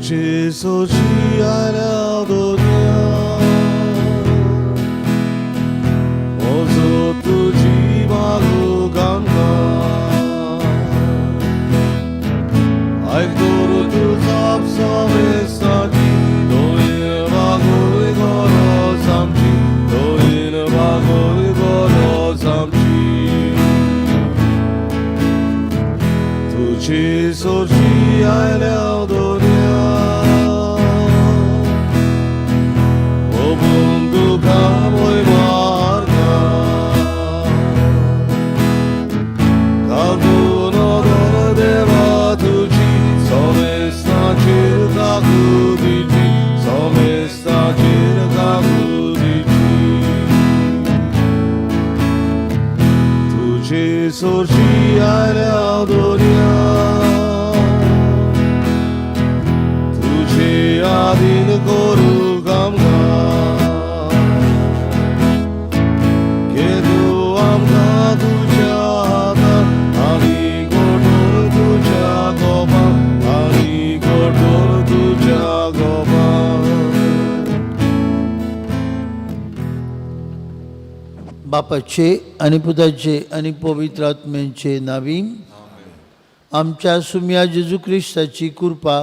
तुझे सोशी आयल्या दोन्या म्हजो तुजी मागू गंगा आयक दवर तूं जाप समेस्ताची दोन बागोय गरज आमची दोन बागोय गरज आमची तुझे सोशी आयल्या दोन्या ओ बंधु कामय मारता कागून दर देवा तुझी समेस्ताचेर काकुतीची समेस्ताचेर काकुतीची तुझे सोशी आयल्या दोन्या तुझे आदीन करू आमकां घे तूं आमकां तुज्या हातान आनी गोठोवन तुज्या गोपान आनी गोठोवन तुज्या गोपान. बापाचे आणि पुताचे आणि पवित्र आत्म्यांचे नावी. आमच्या सुम्या जेजू क्रिस्ताची कृपा,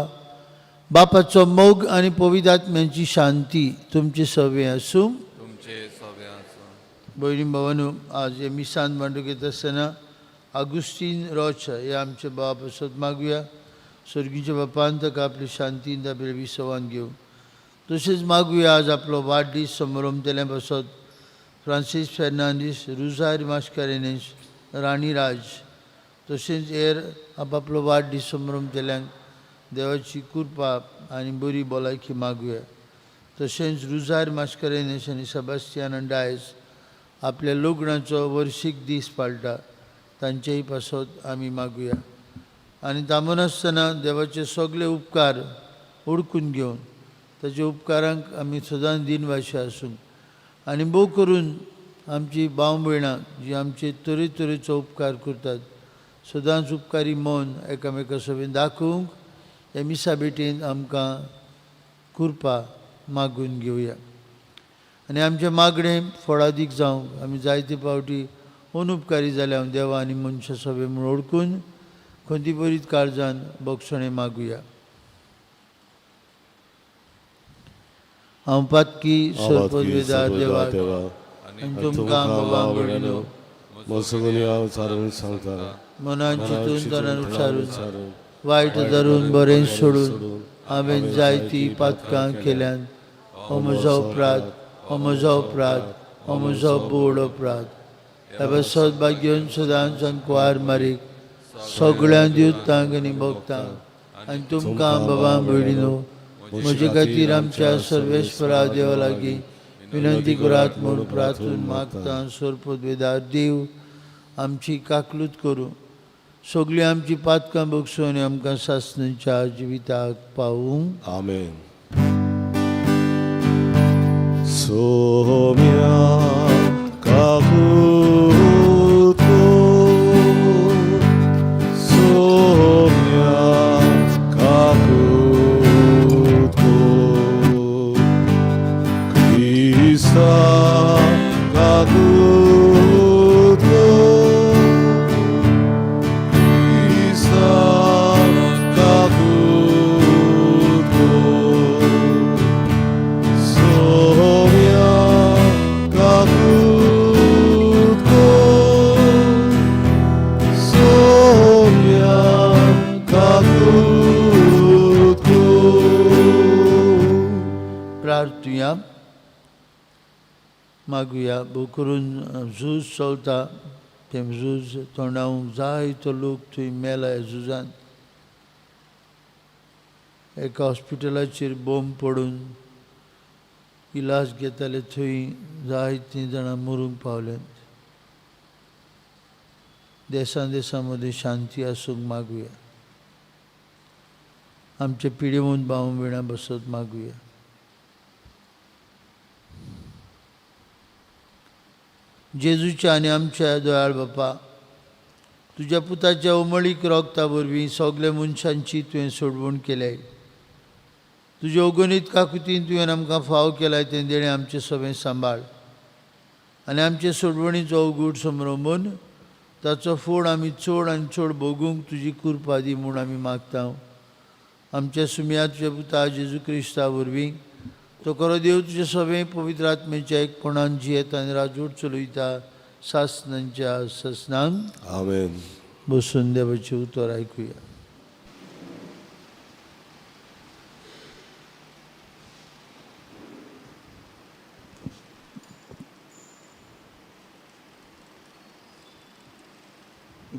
बापाचो मोग आणि पवित्र आत्म्यांची शांती तुमचे सवे आसूं. तुमचे सवे आसूं. भयणी भावानू, आज हे मिसान मांडूक येता आसतना आगुस्तीन रोचा हे आमच्या बाबा पासत मागुया. स्वर्गीच्या बापान ताका आपली शांतीन आपले विसवान घेवं. तशेंच मागुया आज आपलो वाडदीस समारंभ पासत फ्रांसीस फेर्नांदीस, रुजारी मास्कारेनेस, राणी राज, तशेंच हेर आपापलो वाडदीस समारंभ केल्ल्यांक देवाची कृपा आनी बरी भलायकी मागुया. तशेंच रुजार मास्कारेनेस आनी सेबास्तियान डायस आपल्या लग्नाचो वर्शीक दीस पाळटा, तांचेय पासत आमी मागुया. आनी थांबनासतना देवाचे सगळे उपकार ओडकून घेवन ताच्या उपकारांक आमी सदांच दिनवाशी आसूंक आनी भोव करून आमची भाव भयणां जी आमचे तरेतरेचो उपकार करतात, सदांच उपकारी मन एकामेका सभेन दाखोवंक ह्या मिसा भेटेन आमकां कृपा मागून घेवया. आनी आमचें मागणें फळादीक जावंक आमी जायते फावटी अनुपकारी जाल्या देवा आनी मनशां सभे म्हूण ओळखून खंती बरीच काळजान बक्षणें मागुया. हांव पातकी सरपदवेदार देवाक देवा आनी तुमकां बाबा भयणीनो, मसगुनी हांव सारून सांगता, मनान चिंतून तणान उच्चारून, सारून वायट धरून बरें सोडून हांवें जायतीं पातकां केल्यान. हो म्हजो अपराध, हो म्हजो अपराध, हो म्हजो बोड अपराध. ह्या पासत भाग्योन सदांच कुवार मारीक, सगळ्या दिवतांक आनी भक्तांक आनी तुमकां बाबा भयणीनो, म्हजे खातीर आमच्या सर्वेस्परा देवा लागीं विनंती करात म्हूण प्रार्थून मागता. सोरपदवेदार देव आमची काकलूत करूं, सगळीं आमची पातकां बगसूं आनी आमकां सासणाच्या जिविताक पावूं. आमेन. सोम्या काकुतो, सोम्या काकुतो, क्रिस्ता काकुतो, क्रिस्ता काकुतो, सोम्या काकुतो, सोम्या काकुतो. प्रार्थुया, मागुया. भोव करून झूज चलता, तें झूज तोंडावंक जायतो लोक थंय मेला. ह्या झुजान एका हॉस्पिटलाचेर बॉम्ब पडून इलाज घेताले थंय जायतीं जाणां मरूंक पावल्यांत. देशां देशां मदीं शांती आसूंक मागुया. आमचे पिडेवंत भाव भयणां बसत मागुया. जेजूच्या आनी आमच्या दयाळ बापा, तुज्या पुताच्या उमळीक रोगता वरवीं सगल्या मनशांची तुवें सोडवण केल्या. तुज्या अगणीत काकुतीन तुवें आमकां फाव केलाय तें देणें आमचें सगळें सांबाळ आनी आमचे सोडवणीचो अवगूट समरंबून ताचो फोड आमी चड आनी चड भोगूंक तुजी कृपा दी म्हूण आमी मागता. आमच्या सुमया तुज्या पुता जेजू क्रिस्ता वरवीं तो खरो देव तुजे सगळें पवित्र आत्मेच्या एकपणान जियेता आनी राजवट चलयता सासनांच्या ससनांक. आमेन. बसून देवाचें उतर आयकुया.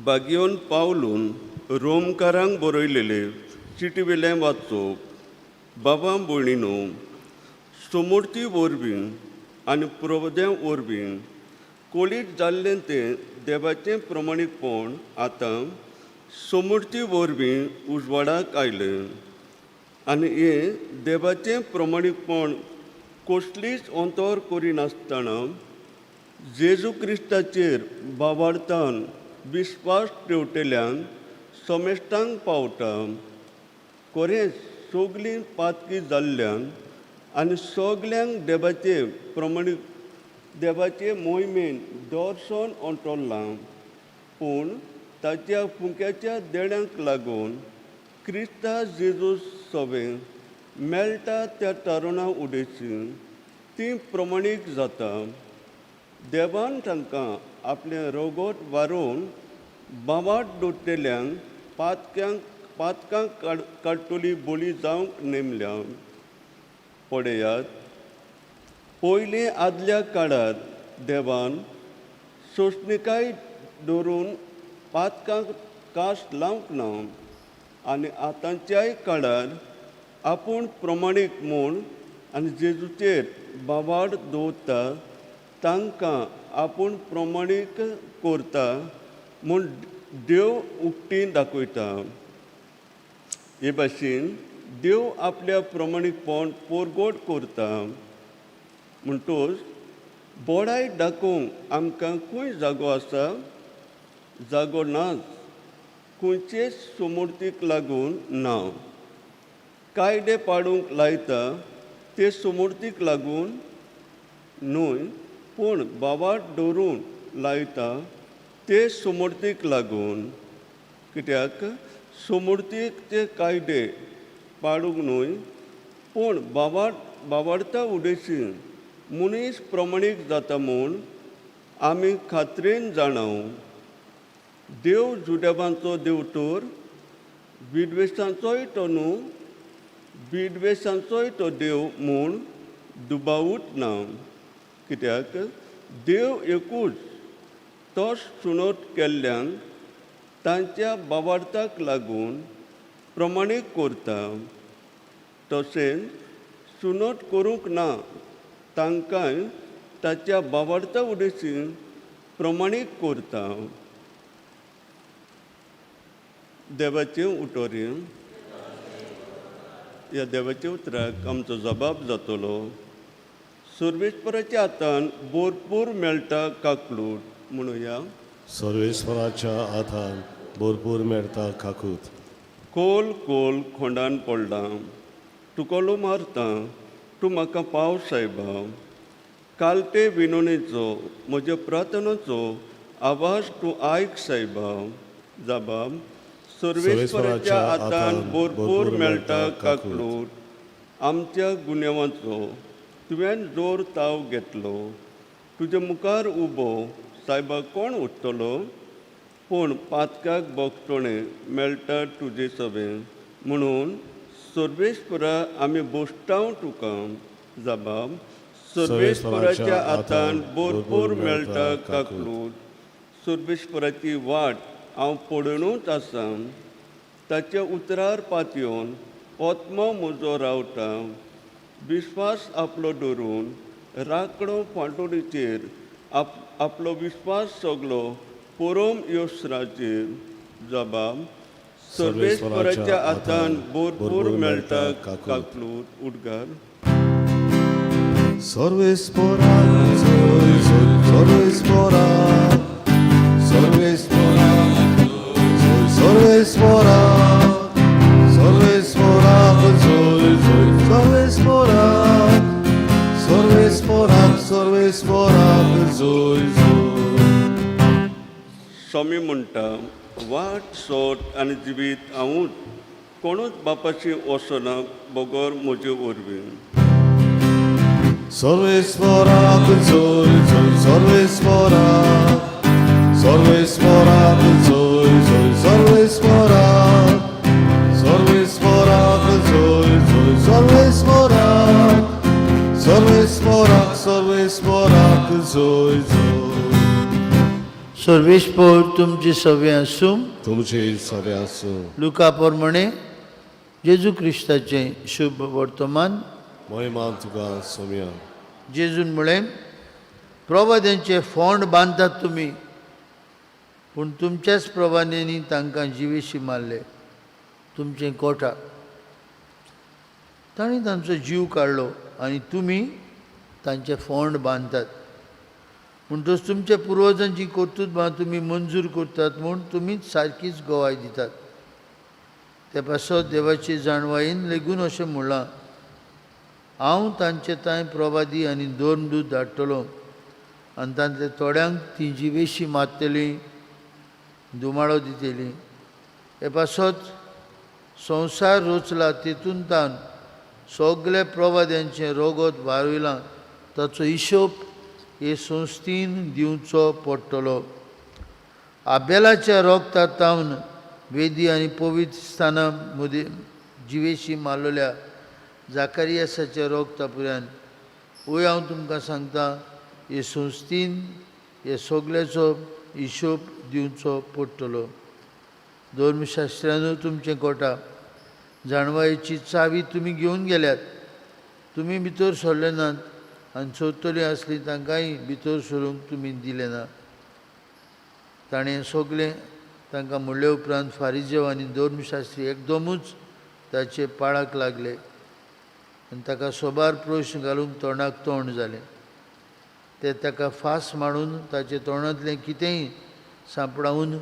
बागियोन पावलून रोमकारांक बरयलेले चिटी वेल्यान वाचोवप. बाबा भयणीनो, समोरती वरवीं आनी प्रबोध्या वरवीं कोलीत जाल्लें तें देवाचें प्रमाणीकपण आतां समोरती वरवीं उजवाडाक आयलें आनी हें देवाचें प्रमाणीकपण कसलीच अंतर करिनासतना जेजू क्रिस्ताचेर बाबार्थान विस्वास ठेवतल्यांक समेस्तांक पावता. खरेंच सगलीं पातकी जाल्ल्यान आनी सगल्यांक देवाचे प्रमाणीक देवाचे मोहिमेन दर्शन अंतरलां, पूण ताच्या फुंक्याच्या देण्यांक लागून क्रिस्ता जेजू सवें मेळटा त्या तरुणा उदेशी ती प्रमाणीक जाता. देवान तांकां आपलें रगत वारोवन बावाट दवरतल्यांक पातक्यांक पातकां काडटली बोली जावंक नेमल्या. पळयात, पयलीं आदल्या काळार देवान सोंसणिकाय दवरून पातकांक कास लावंक ना आनी आतांच्याय काळार आपूण प्रमाणीक म्हूण आनी जेजूचेर बावाड दवरता तांकां आपूण प्रमाणीक करता म्हूण देव उक्ती दाखयता. हे भाशेन देव आपल्या प्रमाणीकपण पोरगोट करता. म्हणटोच बोडाय दाखोवंक आमकां खंय जागो आसा? जागो नाच, खंयचेच समोर्तीक लागून ना. कायदे पाडूंक लायता ते समोर्तीक लागून न्हय, पूण बावाट दवरून लायता ते समोर्तीक लागून. कित्याक समोर्तीक ते कायदे पाडूंक न्हय, पूण बावाडता उदेशी मनीस प्रमाणीक जाता म्हूण आमी खात्रेन जाणाव. देव जुदेवांचो देव तर विद्वेशांचोय तो न्हू, विद्वेशांचोय तो देव म्हूण दुबावूच ना. कित्याक देव एकूच तोच सुनोत केल्ल्यान तांच्या बावार्थाक लागून प्रमाणीक करता. तशेंच सुनोत करूंक ना तांकांय ताच्या बावार्था उदेशी प्रमाणीक करता. देवाचें उतोरी. ह्या देवाच्या उतराक आमचो जबाब जातलो. सर्वेस्पराच्या हातान भरपूर मेळटा काकलूट. म्हणुया. सर्वेस्वराच्या हातान भरपूर मेळटा काकूत. खोल खोल खोंडान पडलां, तुकोलो मारता, तूं म्हाका पाव सायबा. कालते विनोणेचो म्हज्या प्रार्थनाचो आवाज तूं आयक सायबा. जाबाब. सर्वेस्वराच्या हातान भरपूर मेळटा काकलूट. आमच्या गुन्यांवाचो तुवें जोर ताव घेतलो. तुजे मुखार उबो सायबा कोण उरतलो? पूण पातकाक भोगतणें मेळटा तुजे सवें, म्हणून सर्वेस्परा आमी बोश्टाव तुका. जाबाब. सर्वेस्पराच्या हातान भरपूर मेळटा काकलूट. सर्वेस्पराची वाट हांव पळोवनूच आसा. ताच्या उतरार पातयेवन आत्मो म्हजो रावता. विस्वास आपलो दवरून राखणो फांतोडीचेर आपलो विस्वास सगलो परम योसराचेर. जबाब. सर्वेस्पराच्या हातान भरपूर मेळटा काकलूट. उद्गार. सर्वेस्परा सर्वेस्परा सर्वेस्परा सर्वेस्परा सर्वेस्परा सर्वेस्पराक सर्वेस्पराक जोय जोय. स्वामी म्हणटा, वाट सोट आनी जिवीत हांवूच, कोणूच बापाशी वचना बगर म्हजे वरवीं. सर्वेस्पराक जोय जोय सर्वेस्पराक, सर्वेस्पराक जोय जोय सर्वेस्पराक, सर्वेस्पराक जोय जोय सर्वेस्पराक, सर्वेस्पराक सर्वेस्पराक जोय जोय. सर्वेस्पोर तुमचे सवे आसूं. तुमचे सवे आसूं. लुका प्रमाणे जेजू क्रिस्ताचें शुभ वर्तमान. महिमा तुका सोम्या. जेजून म्हळें, प्रवाद्यांचे फोंड बांदतात तुमी, पूण तुमच्याच प्रवाद्यांनी तांकां जिवेशी मारले. तुमचें कोठा तांणी तांचो जीव काडलो आनी तुमी तांचे फोंड बांदतात. म्हणटच तुमच्या पुर्वजांची कर्तुत्वां तुमी मंजूर करतात म्हूण तुमीच सारकीच गवाय दितात. ते पासत देवाचे जाणवायेन लेगून अशें म्हणलां, हांव तांचे तांय प्रवादी आनी धर्मदूत धाडटलो आनी तांतले थोड्यांक ती जिवेशी मारतली, धुमाळो दितली. हे पासत संवसार रचला तेतून तान सगळे प्रवाद्यांचें रोगत वारयलां, ताचो हिशोब हे संस्थेन दिवचो पडटलो. आबेलाच्या रोगता तावन वेदी आनी पवित्र स्थानां मदीं जिवेशी मारलेल्या जाकारियासाच्या रोगता पुऱ्यान. वय, हांव तुमकां सांगता, हे संस्थेन हे सगल्याचो हिशोब दिवचो पडटलो. धर्मशास्त्रानू तुमचें कोटा, जाणवायेची चावी तुमी घेवन गेल्यात. तुमी भितर सरले नात आनी सोदतलीं आसलीं तांकांय भितर सरूंक तुमी दिलें ना. ताणें सगलें तांकां म्हणले उपरांत फारिजेव आनी धर्मशास्त्री एकदमूच ताचे पाळाक लागले आनी ताका सोबार प्रश्न घालूंक तोंडाक तोंड जालें. ते ताका फास मांडून ताचे तोंडांतलें कितेंय सांपडावन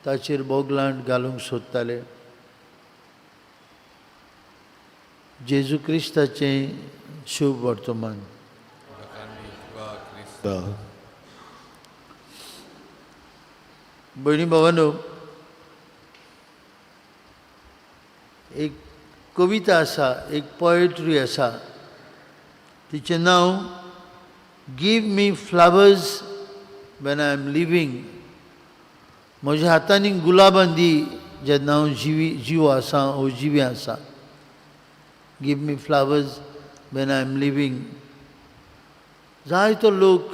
ताचेर बोगलांट घालूंक सोदताले. जेजू क्रिस्ताचें शुभ वर्तमान. तुका क्रिस्ता. भयणी भावानो, एक कविता आसा, एक पोएट्री आसा, तिचें नांव "Give me flowers when I am living". म्हज्या हातांनी गुलाबां दी जेन्ना हांव जिवी जिवो आसा ओ जिवी आसा. Give me flowers when I am living. जायतो लोक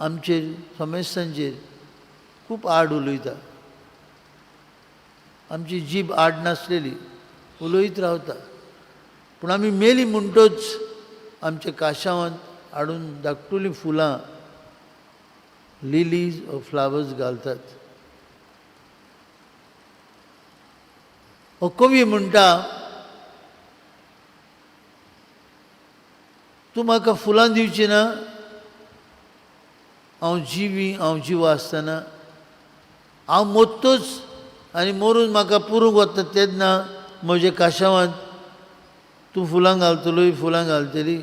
आमचेर, समेस्तांचेर खूब आड उलयता. आमची जीब आड नासलेली, उलयत रावता. पूण आमी मेली म्हणटच आमच्या काशावांत हाडून धाकटुलीं फुलां, लिलीज ओ फ्लावर्स घालतात. हो कवी म्हणटा, तूं म्हाका फुलां दिवची ना हांव जिवी, हांव जिवो आसतना. हांव मोत्तोच आनी मरून म्हाका पुरूंक वता तेन्ना म्हज्या काशावांत तूं फुलां घालतलोय, फुलां घालतली.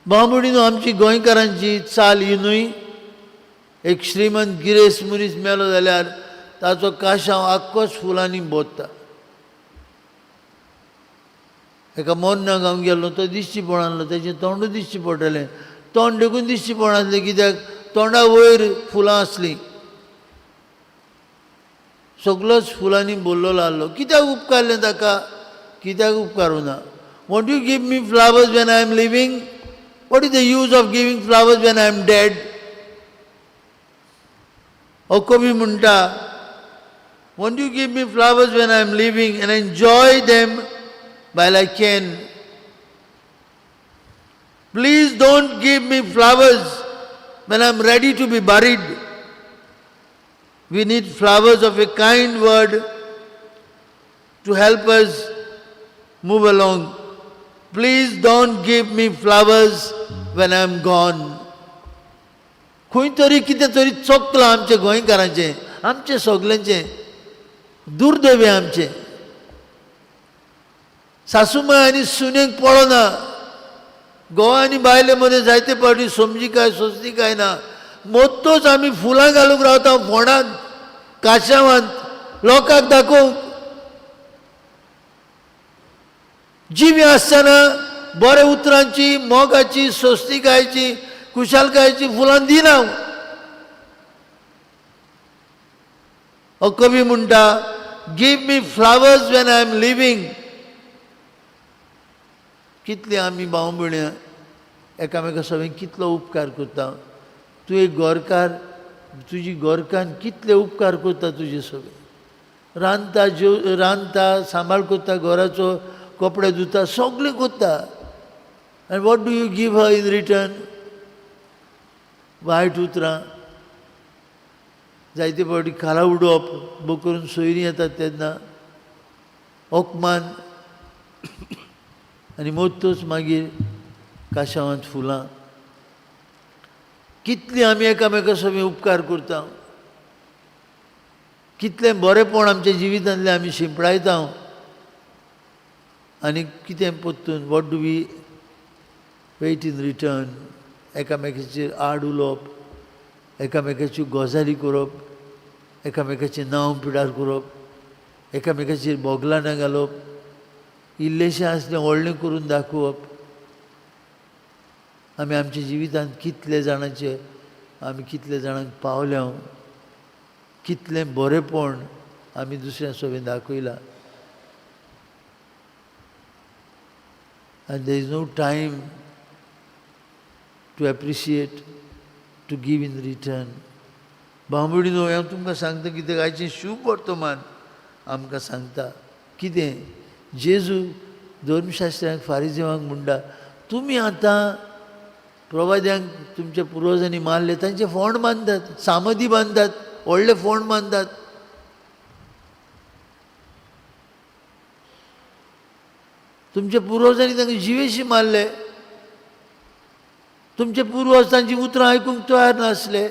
भाव, आमची गोंयकारांची चाल ही न्हय. एक श्रीमंत गिरेस्त मनीस मेलो जाल्यार ताचो काशांव आख्खोच फुलांनी भरता. एका मोन्नाक हांव गेल्लो, तो दिश्टी पडनासलो. तेजें तोंडूय दिश्टी पडटालें, तोंड देखून दिश्टी पडनासलें, कित्याक तोंडा वयर फुलां आसलीं. सगळोच फुलांनी भरलेलो आहलो. कित्याक उपकारलें ताका? कित्याक उपकारूना? Won't you give me flowers when I am living? What is the use of giving flowers when I am dead? हो कवी म्हणटा, won't you give me flowers when I am living and enjoy them while I can? Please don't give me flowers when I'm ready to be buried. We need flowers of a kind word to help us move along. Please don't give me flowers when I'm gone. खंय तरी कितें तरी चोकलां आमच्या गोंयकारांचें, आमचें सगल्यांचें. दुर्दैव आमचें, सासूमाय आनी सुनेक पळोना. गोवा आनी बायले मदीं जायते फावटी समजिकाय सोंसणीकाय ना. मोत्तोच आमी फुलां घालूंक रावता फोंडांत, काशावांत, लोकांक दाखोवंक. जिवी आसतना बऱ्या उतरांची, मोगाची, सोंसणीकायची, खुशालकायची फुलां दिना. हो कवी म्हणटा, give me flowers when I am living. कितले आमी भाव भयणी एकामेका सगळें कितलो उपकार करता. तूं एक गोरकार, तुजी गोरकान कितले उपकार करता तुजे सगळे. रांदता, जेव रांदता, सांबाळ करता घराचो, कपडे धुता, सगळें करता. आनी what do you give her in return? वायट उतरां, जायते फावटी खाला उडोवप, बो करून सोयरीं येतात तेन्ना अपमान, आनी मोत्तूच मागीर काशावांत फुलां. कितलीं आमी एकामेका सगळीं उपकार करता, कितलें बरेंपण आमच्या जिवितांतलें आमी शिंपडायता. आनी कितें परतून, what do we wait in return? एकामेकाचेर आड उलोवप, एकामेकाच्यो गजाली करप, एकामेकाचें नांव पिडार करप, एकामेकाचेर बोगलाणां घालप, इल्लेशें आसलें व्हडलें करून दाखोवप. आमी आमच्या जिवितांत कितले जाणांचे, आमी कितले जाणांक पावल्या, कितलें बरेंपण आमी दुसऱ्या सोबेन दाखयलां. And there is no time to appreciate, to give in return. भाव भयणीनो, हांव तुमकां सांगता कितें आयचें शुभ वर्तमान आमकां सांगता. कितें? जेजू धर्मशास्त्र्यांक, फारिजेवांक म्हणटा, तुमी आतां प्रवाद्यांक तुमच्या पुर्वजांनी मारले, तांचे फोंड बांदतात, सामदी बांदतात, व्हडले फोंड बांदतात. तुमच्या पुर्वजांनी तांकां जिवेशी मारले, तुमचे पुर्वज तांची उतरां आयकूंक तयार नासले,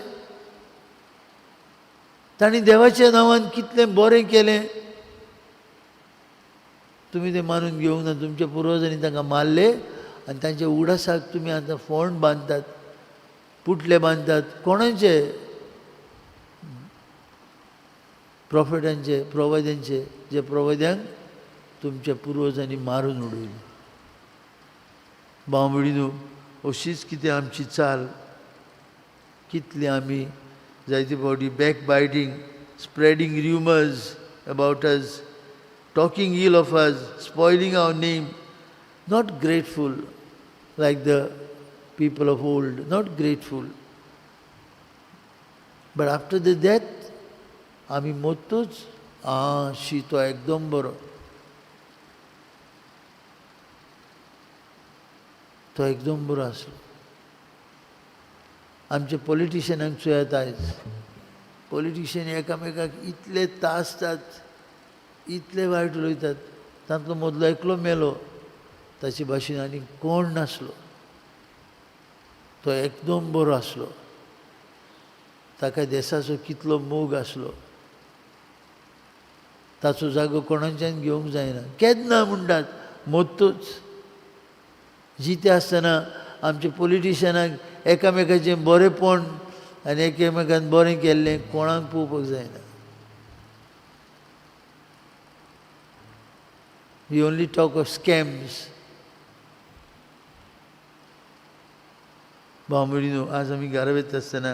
तांणी देवाच्या नांवान कितलें बरें केलें, तुमी तें मानून घेवंक ना. तुमच्या पुर्वजांनी तांकां मारले आनी तांच्या उडासाक तुमी आतां फोंड बांदतात, पुटले बांदतात. कोणाचे? प्रॉफेटांचे, प्रवाद्यांचे, जे प्रवाद्यांक तुमच्या पुर्वजांनी मारून उडयले. भाव भयणीनो, अशीच कितें आमची चाल. कितली आमी जायते फावटी back biting, spreading rumours about us, talking ill of us, spoiling our name, not grateful like the people of old, not grateful. But after the death, आमी मोत्तूच आं शी तो एकदम बरो, तो एकदम बरो आसलो. आमचे पॉलिटिशियनांक चोयात, आयज पॉलिटिशियन एकामेकाक इतले तासतात, इतले वायट उलयतात. तांतलो मदलो एकलो मेलो, ताचे भाशेन आनी कोण नासलो, तो एकदम बरो आसलो, ताका देसाचो कितलो मोग आसलो, ताचो जागो कोणाच्यान घेवंक जायना. केन्ना म्हणटात मोत्तूच. जिते आसतना आमच्या पॉलिटिशियनाक एकामेकाचें बरेंपण आनी एकामेकान बरें केल्लें कोणाक पळोवपाक जायना. We only talk of scams. भाव भयणीनो, आज आमी घरा वयता आसतना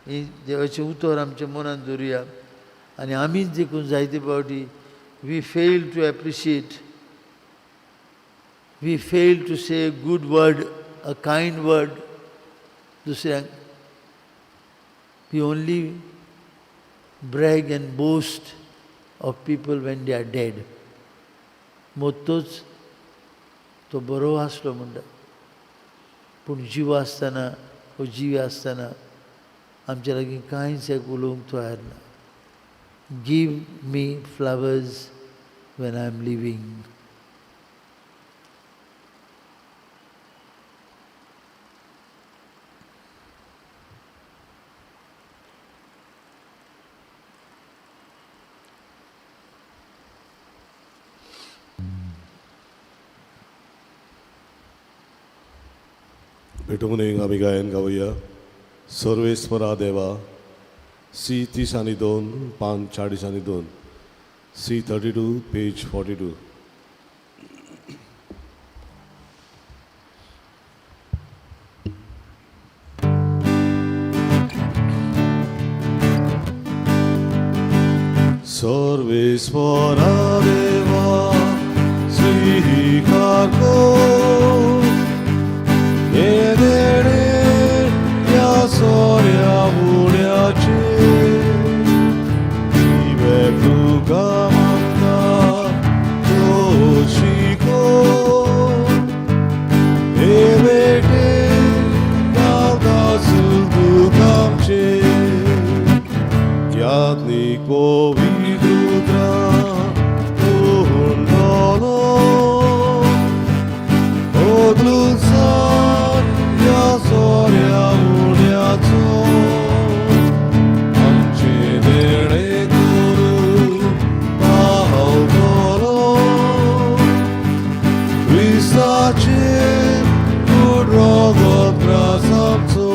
ही देवाचें उतर आमच्या मनांत दवरुया. आनी आमीच देखून जायते फावटी we fail to appreciate, we fail to say a good word, a kind word दुसऱ्यांक. We only brag and boast of people when they are dead. मोत्तोच तो बरो आसलो म्हणटा, पूण जीव आसतना वो जीव आसतना आमच्या लागीं कांयच एक उलोवंक तयार ना. Give me flowers when I am living. भेटवणेक आमी गायन गावया सर्वेस्परा देवा सी 30 आनी 2 पान 40 आनी 2 C 32 page 42. Sarveswara देवा स्वीकार कर हे देणे ह्या सोऱ्या उड्याचे विवेक तुका मागता तो शिकोव हे बेटे गावता तुकामचे याज्ञिक पवित्र कुंडलो ओदलुसान ह्या सोऱ्या उड्याचो आमचे देणे करू पावतलो क्रिस्ताचे रगत ग्रास आमचो.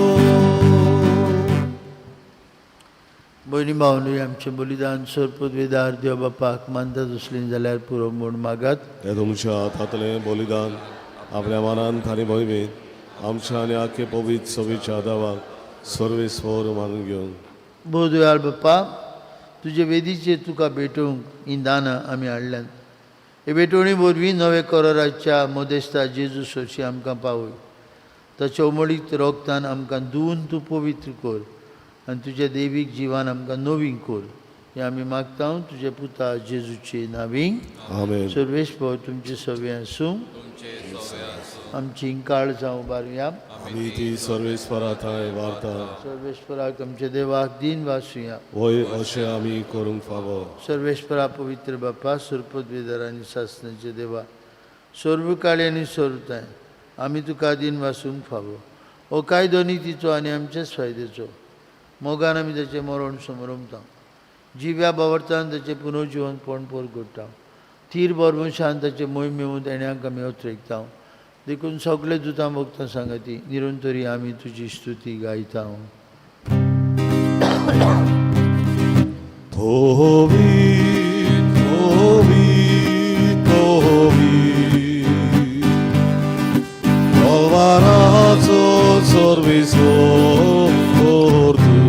भयणी भावनो आमचें बलिदान सरपदवेदार देव बापाक मानता तसलीं जाल्यार पुरो म्हूण मागात. हे तुमच्या हातांतलें बलिदान आपल्या मनान आनी भयभीत आमच्या आनी आख्खे पवित्र सवेच्या देवाक सर्वेस्वर मानून घेवन. भोव दयाळ बाप्पा, तुजे वेदीचेर तुका भेटोवंक हीं दानां आमी हाडल्यांत. हे भेटवणी वरवीं नवे कराराच्या मदेस्ता जेजू सोशी आमकां पावय. ताच्या उमळीत रोगतान आमकां धुवन तूं पवित्र कर आनी तुज्या देवीक जिवान आमकां नवीन कर. हें आमी मागता तुज्या पुता जेजूचे नावीं. आमेन. सर्वेस्पर तुमचे सवे आसूं. आमची काळजां उबारुया. आमी ती सर्वेस्परा थंय वार्ता. सर्वेस्पराक आमच्या देवाक दीन वासुया. वय अशें आमी करूंक फावो. सर्वेस्परा पवित्र बापा, सरपदवेदार आनी सासणाचे देवा, सर्व काळी आनी सर्वताय आमी तुका दीन वासूंक फावो. हो कायदो नितीचो आनी आमच्याच फायद्याचो. मोगान आमी ताचें मरण समरमता, जिव्या बावर्तान ताचें पुनर्जिवनपण परगट्टा, थीर बरवंशान ताचें मोय मेळून तेण्याक आमी अत्रेकता. देखून सगळे दुतां भोगता सांगती निरंतरी आमी तुजी स्तुती गायता. पवित्र पवित्र पवित्र कल्वाराचो सर्वेस्पर तूं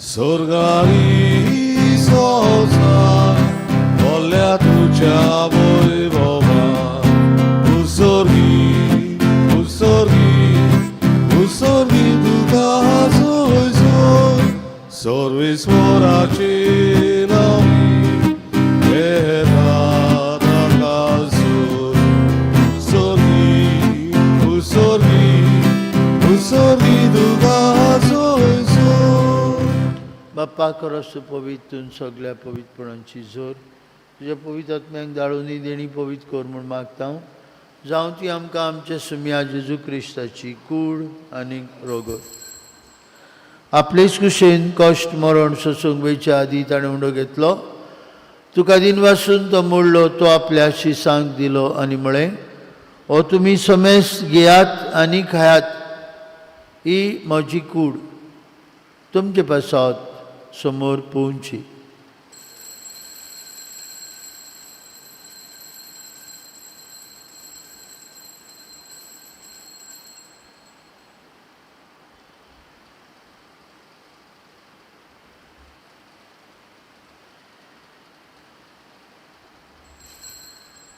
स्वर्गारी संवसार भरल्या तुज्या वैभवान. उत्सर्गी उत्सर्गी उत्सर्गी तुका जय जय सर्वेस्पराचे नांवी येता ताका जय. उत्सर्गी उत्सर्गी उत्सर्गी तुका जय जय. बाप्पा करस पवित्र सगळ्या पवित्रपणाची जोर तुज्या पवित्र आत्म्याक दाळून देणी पवित्र कर म्हूण मागता. जावं ती आमकां आमच्या सुम्या जेजू क्रिस्ताची कूड आनी रोगत. आपलेच कुशेन कश्ट मरण सोसूंक वयच्या आदी ताणें उंडो घेतलो. तुका दिन वासून तो मोडलो, तो आपल्या शिसांक दिलो आनी म्हळें, हो तुमी समेस घेयात आनी खायात, ही म्हजी कूड तुमचे पासत समोर पोवची.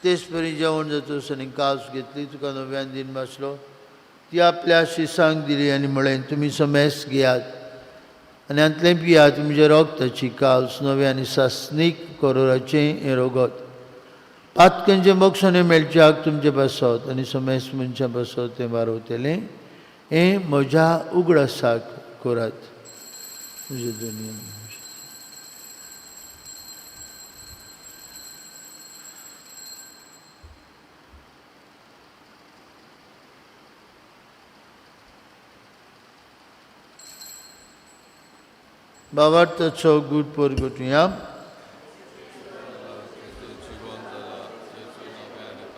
तेच परी जेवण जातच आनी कास घेतली, तुका नव्यान दिन बसलो, ती आपल्या शिसांक दिली आनी म्हळें, तुमी समेस घेयात आनी हांतलें पियात, तुमच्या रोगताची कास नव्या आनी सासणीक करोराचें हें रोगत. पातकंचें मोक्षणें मेळच्याक तुमचे पासत आनी समेस मनशां पासत तें वारवतलें. हें म्हज्या उगडासाक करात. तुजें धन्य. भावार्थाचो गूट परगटुया.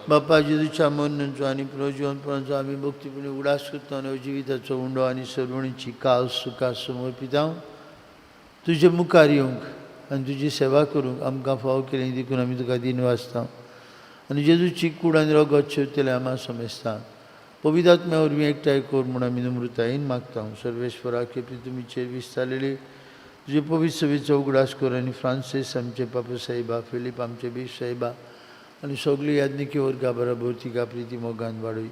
बापा जेजूच्या मरणाचो आनी पुनर्जिवनपणाचो आमी भक्तीपणी उगडास करता आनी जिविताचो उंडो आनी सर्वणीची कास सुखास समर्पिता तुजे मुखार येवंक आनी तुजी सेवा करूंक आमकां फावो केली देखून आमी तुका दिन वाचता आनी जेजूची कूड आनी रगत शेवतले आमा समजता पवित्र आत्म्या वरवीं एकठांय कर म्हूण आमी नम्रतायेन मागता. सर्वेश्वरा केपी तुमीचेर विस्तारलेली तुजे पवित्र सभेचो उगडास कर आनी फ्रांसीस आमचे पापा साहेबा, फिलीप आमचे बीश साहेबा आनी सगळी याज्ञिकी वर्गा बरोबर तिका प्रिती मोगान वाडय.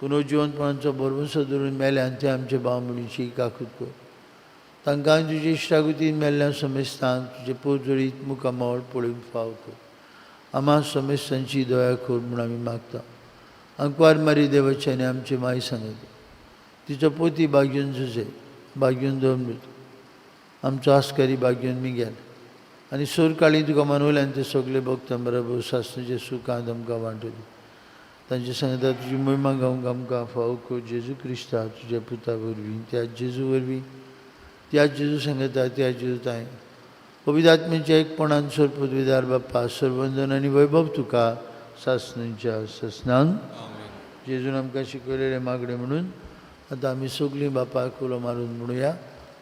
पुनर्जिवनपणाचो भरवंसो धरून मेल्यान ते आमचे भाव भयणीची काकूत कर. तांकां तुजे इश्टागतीन मेल्ल्या समेस्तांक तुजे पोजडीत मुखामळ पळोवंक फाव कर. आमा समेस्तांची दया कर म्हूण आमी मागता. आंकवार मारी देवाचे आनी आमची माय सांगता तिचो पोती बागयून जुजे बागयून दोन आमचो आस्कारी बागयून मिगेल आनी सोरकाळी तुका मानवल्यान ते सगळे भक्तां बरोबर सासणाचे सुखांत आमकां वांटली. तांचे सांगता तुजी महिमा गावंक आमकां फावो कर जेजू क्रिस्ता तुज्या पुता वरवीं, त्या जेजू वरवीं, त्या जेजू सांगता त्या जेजू ताय पवित्र आत्म्याच्या एकपणान सर पदवीदार बाप्पा सर्वंदन आनी वैभव तुका सासणांच्या ससनांक. जेजून आमकां शिकयलेले मागणे म्हणून आतां आमी सगळीं बापाक उलो मारून म्हणुया.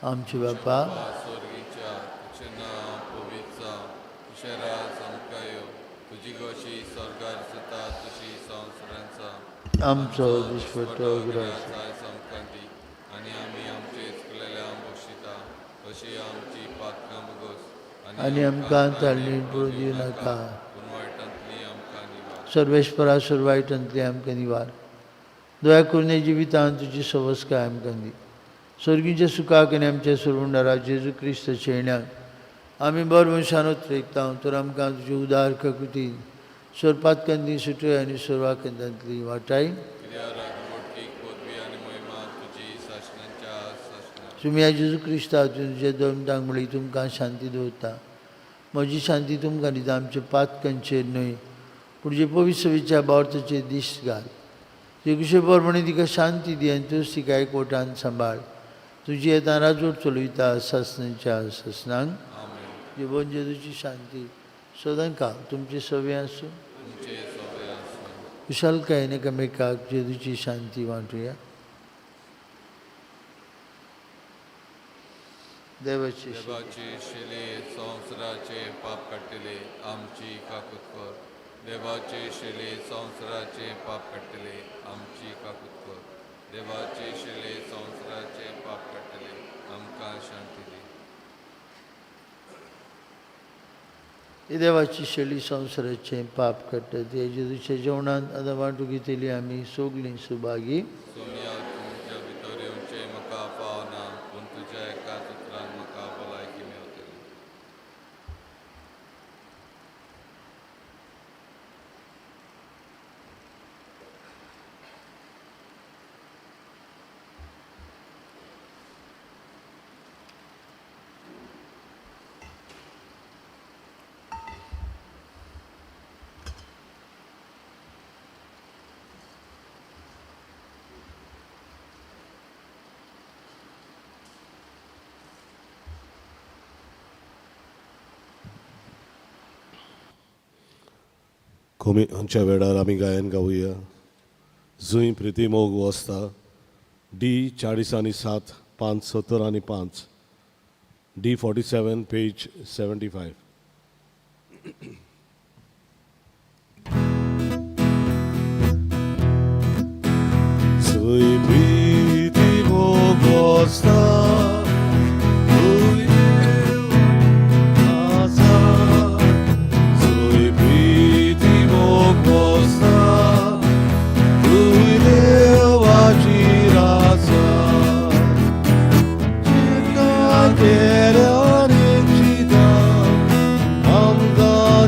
आमचे बापा स्वर्गीच्या तुजें नांव पवित्र जावं, तुजें राज आमकां येवं, तुजी गोशी स्वर्गार जाता तशी संवसारांत जावं. आमचो दिसपट्टो ग्रास आयज आमकां दी आनी आमी आमचे चुकलेल्या बक्षिता तशी आमची पातकां भोगोस आनी आमकां ताळणी पडूं दिवं नाका, पूण वायटांतली आमकां निवार. सर्वेश्वरा सर्वायटांतली आमकां निवार. दया करून जिवितांत तुजी सवस्काय आमकां दी. स्वर्गीच्या सुखाक आनी आमच्या सोडवणदारा जेजू क्रिस्ताच्या येण्याक आमी बर मनशान उतरेकता तर आमकां तुजी उदार ककुतीन सोरपातकांतली सुटय आनी सोरवाकंदांतली वाटाय. कित्याक राजवटीक पदवी आनी महिमा तुजी सासणाच्या सासणाक. तुमी ह्या जेजू क्रिस्ता तुजे दोन म्हळी तुमकां शांती दवरता. म्हजी शांती तुमकां दिता, आमच्या पातकांचेर न्हय पूण जे पवित्र बावताचेर दिश्ट घाल. तुजे कुशे प्रमाणे तिका शांती दी आनी तूंच तिका एकवटान सांबाळ. तुजी येता राजवट चलयता सासणाच्या सासणांक. जिवन जेजूची शांती सदांकाळ तुमचे सवे आसूं. तुमचे सवे आसूं. कुशालकायेन एकामेकाक जेजूची शांती वांटुया. देवाची देवाची शिले संवसाराचे पाप काडटले आमची काकूत कर. देवाचे शिले संवसाराचे पाप काडटले आमची काकूत कर. देवाचे शिले संवसाराचे पाप काडटले आमकां शांती दी. ही देवाची शैली संवसाराचें पाप काडटा ते जेजूच्या जेवणांत आतां वांटूंक घेतली आमी सगळीं सुभागी. सोमया तुमच्या भितर येवचें म्हाका फावना, पूण तुज्या एकाच उतरान म्हाका भलायकी मेवतली. कोमी आमच्या वेळार आमी गायन गावया. जुंय प्रिती मोग वसता डी 40 आनी 7 5 70 आनी 5 डी 47 पेज 75. जुंय प्रिती मोग वसता जुंय आसा जुंय प्रिती मोग वसता जुंय देवाची रासा चिंता केल्यार चिंता आमकां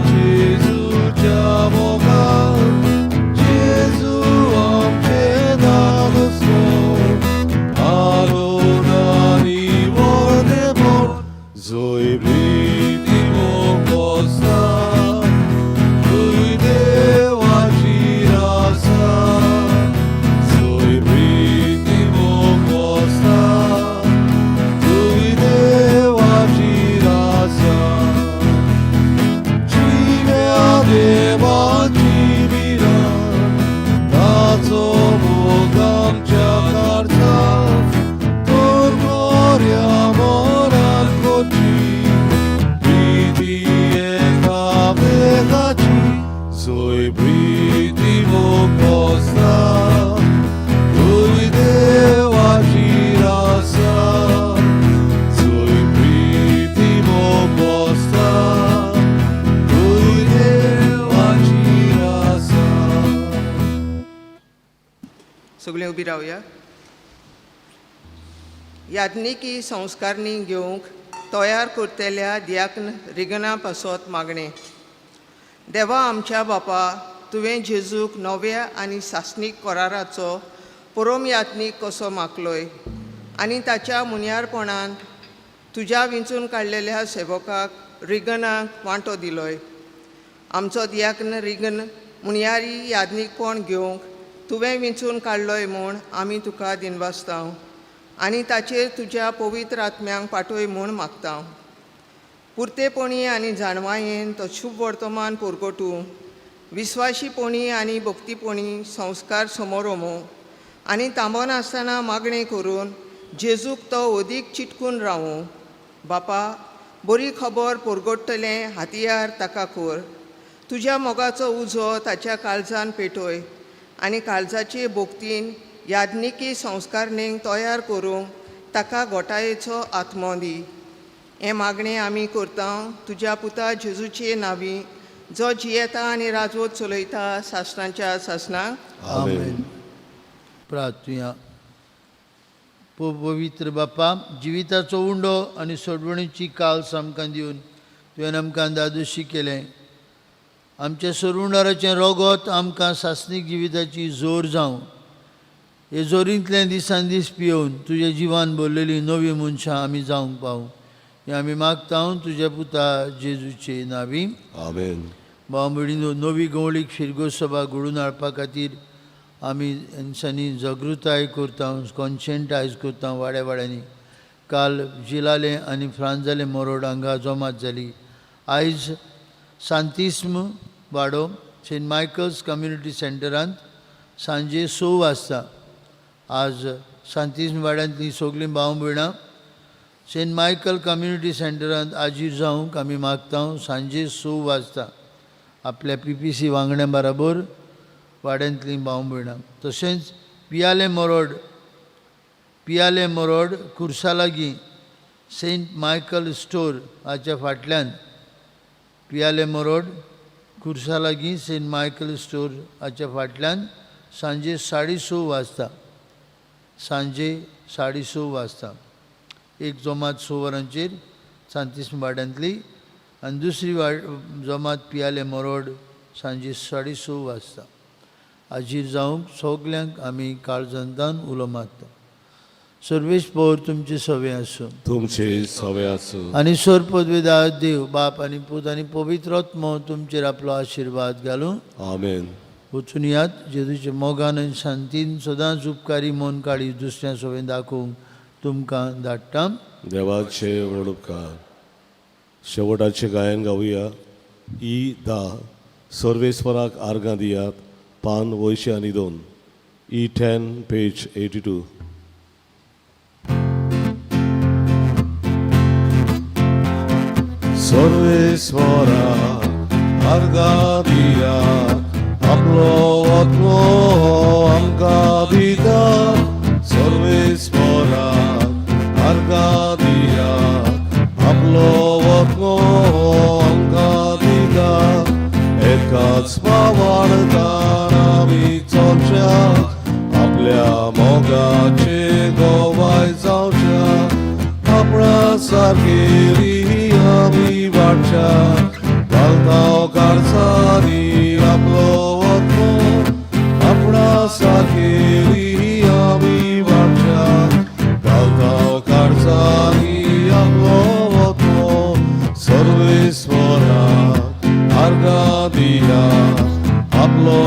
सगळीं उबी रावया. याज्ञिकी संस्कारणी घेवंक तयार करतल्या दियाकन रिगना पासत मागणें. देवा आमच्या बापा, तुवें जेजूक नव्या आनी सासणीक कराराचो परोम याज्ञीक कसो मागलोय आनी ताच्या मुन्यारपणान तुज्या विंचून काडलेल्या सेवकाक रिगनाक वांटो दिलोय. आमचो दियाकन रिगन मुनयारी याज्ञीकपण घेवंक तुवें विंचून काडलोय म्हूण आमी तुका दिनवासताव आनी ताचेर तुज्या पवित्र आत्म्यांक पाठय म्हूण मागता. पुरतेपणी आनी जाणवायेन तो शुभ वर्तमान पुरगोटूं, विस्वाशीपणी आनी भक्तीपणी संस्कार समोरमो आनी थांबनासतना मागणें करून जेजूक तो अदीक चिटकून रावूं. बापा, बरी खबर पुरगोट्टलें हातयार ताका कर. तुज्या मोगाचो उजो ताच्या काळजान पेटय आनी काळजाचे भोक्तीन याज्ञिकी संस्कारणेक तयार करूंक ताका गोटायेचो आत्मो दी. हें मागणें आमी करता तुज्या पुता जेजूचे नांवी, जो जियेता आनी राजवत चलयता सासणाच्या सासणाक. आमेन. प्रार्थुया. पवित्र बापा, जिविताचो उंडो आनी सोडवणीची काल आमकां दिवन तुवें आमकां दादोशी केलें. आमच्या सोडवणदाराचें रोगोत आमकां सासणीक जिविताची जोर जावं. हे जोरींतलें दिसान दीस पियोवन तुज्या जिवान भरलेली नवी मनशां आमी जावंक पावूं, हें आमी मागता तुज्या पुता जेजूचे नांवी. आमेन. भाव भयणीनो, नवी गवळीक फिरगो सभा घडोवन हाडपा खातीर आमी हेंच्यांनी जागृताय करता, कॉन्शेंटायज करता वाड्या वाड्यांनी. काल जिलाले आनी फ्रांजाले मोरोड हांगा जमात जाली. आयज सांतिस्म वाडो सेंट मायकल्स कम्युनिटी सेंटरांत सांजे 6 वाजता. आज सांतिस्म वाड्यांतलीं सगळीं भाव भयणां सेंट मायकल कम्युनिटी सेंटरांत आजीर जावंक आमी मागता. सांजे 6 वाजता आपल्या पीपीसी वांगड्यां बराबर वाड्यांतलीं भाव भयणां. तशेंच पियाले मोरोड कुर्सा लागीं सेंट मायकल स्टोर हाच्या फाटल्यान, पियाले मोरोड कुर्सा लागीं सेंट मायकल स्टोर हाच्या फाटल्यान सांजे 6:30 वाजता, सांजे 6:30 वाजता एक जमात 6 वरांचेर सांतिस्म वाड्यांतली आनी दुसरी जमात पियाले मोरोड सांजे 6:30 वाजता. हाजीर जावंक सगल्यांक आमी काळजांतान उलो मारता. सर्वेश पौर तुमचे सवे आसूं. तुमचे सवे आसूं. आनी सोर पदवेदार देव बाप आनी पूत आनी पवित्र आत्मो तुमचेर आपलो आशिर्वाद घालूं. आमेन. वचून यात, जेजूच्या मोगान आनी शांतीन सदांच उपकारी मन काळी दुसऱ्या सवें दाखोवंक तुमकां धाडटा. देवाचे व्हड उपकार. शेवटाचे गायन गावया. ई 10, सर्वेस्वराक आर्गां दियात, पान 82, ई 10 पेज 82. सर्वेस्वरा आर्गां दियात, आपलो आत्मो आमकां दिता. सर्वेस्वरा आर्गां दियात, आपलो आत्मो आमकां दिता. एकाच पावाडतान आमी चलच्या, आपल्या मोगाचे गोवाय जावच्या, आपणा सारकेली आमी वाडच्या, घालता काळजांनी आपलो आत्मो, आपणा सारकेली आमी वाडच्या, घालता काळजांनी आपलो आत्मो. सर्वेस्वरा आर्गां दिया, आपलो